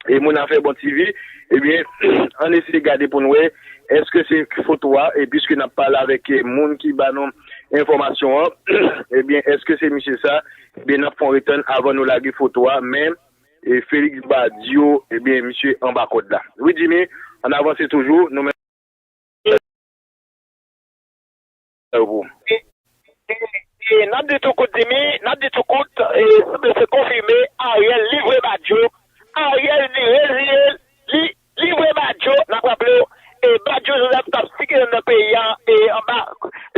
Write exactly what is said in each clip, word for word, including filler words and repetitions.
e Moun Afè Bon T V, ebyen, ann eseye gade pou n wè èske se foto a, e piske n ap pale avèk, e, moun ki ba nou enfòmasyon an, ebyen, èske se misye sa, ebyen, n ap fè yon retann avan nou lage foto a, men, e, Félix Badio, ebyen, misye anba kòd la. Wi, Jimmy, ann avanse toujou, nou menm. E, e, e, n ap di tou kout, Jimmy, n ap di tou kout, e, sanble se konfime, Ariel livre Badio, Ariel li reziye l, li livre Badio, n ap raple w, e, Badio Joseph t ap sikile nan peyi a, e, anba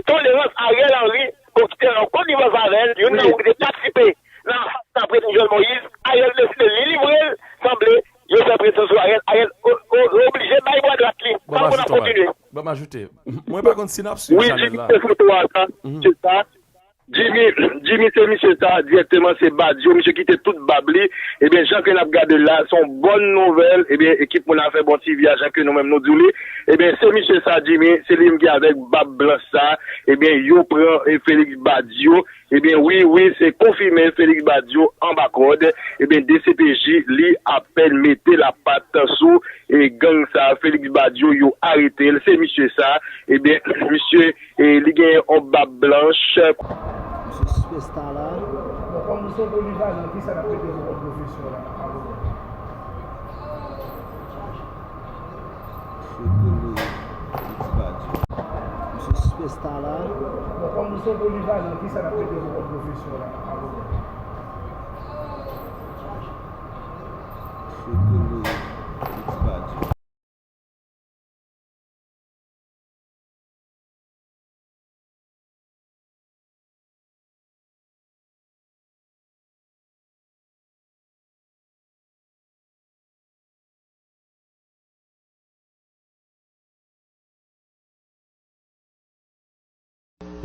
tolerans Ariel Henry, bon, ki te nan konivans avè l, youn nan moun ki te patisipe nan asasina Prezidan Jovenel Moïse, Ariel deside li livre l, sanble, yo fè presyon sou Ariel, Ariel o- o- oblije bay bwa dwat li. Ban m ajoute, kontinye. Ban m ajoute. Mwen pa konn si n ap swiv chanèl la. Wi, se foto a sa, se sa. Jimmy, Jimmy, se misye sa, dirèkteman, se Badio, misye kite tout bab li. Ebyen, jan ke n ap gade l la, se yon bòn nouvèl. Ebyen, ekip Moun Afè Bon T V a, jan ke nou menm nou di w li. Ebyen, se misye sa, Jimmy, se li menm ki avèk bab blanch sa. Ebyen, yo pran, e, Félix Badio. Ebyen, wi, wi, se konfime, Félix Badio anba kòd. Ebyen, D C P J, li apèn mete lapat sou, e, gang sa, Félix Badio, yo arete l. Se misye sa, ebyen, misye, e, li gen yon bab blanch. Misye sipèsta la. Bon, kòm nou se yon polivalan, kisa n ap mete sou kont pwofesyon la, avoka? Misye rele Félix Badio. Misye sipèsta la. Bon, kòm nou se yon polivalan, kisa n ap mete sou kont pwofesyon la, avoka? Misye rele Félix Badio.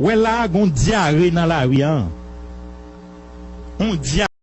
Wè la a, gon dyare nan lari a. On dyare.